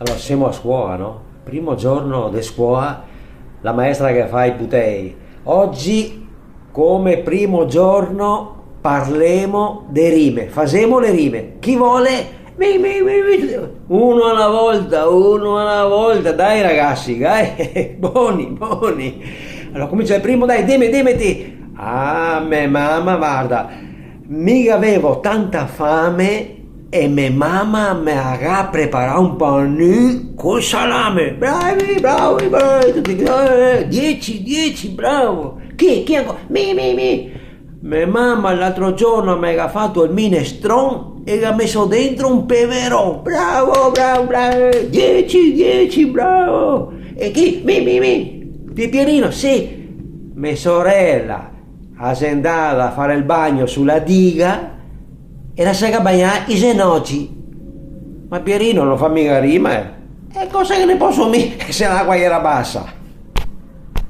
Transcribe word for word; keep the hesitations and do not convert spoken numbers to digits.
Alora, semo a scuola, no? Primo giorno de scuola, la maestra che fa i putei: "Oggi, come primo giorno, parlemo de rime, fasemo le rime. Chi vole?" Mi, mi, mi, mi. Uno a la volta, uno a la volta. Dai, ragasi, dai. Boni, boni. Alora, comincia el primo, dai, dime, dime ti. Ah, me mama, varda, mi gavevo tanta fame e me mama me ga preparà un panù col salame. Bravi, bravi, bravi, tuti, eh, dieci, dieci, bravo. Chi, chi ancora? Mi, mi, mi. Me mama l'altro giorno me ga fato el minestron e ga meso dentro un peveron. Bravo, bravo, bravo. Dieci, dieci, bravo. E chi? Mi, mi, mi. Ti, Pierino, sì. Me sorela a xe ndada a fare el bagno su la diga e la se ga bagnà i zenoci. Ma Pierino no fa miga rima, eh. E cosa che ne poso mi se l'aqua iera basa?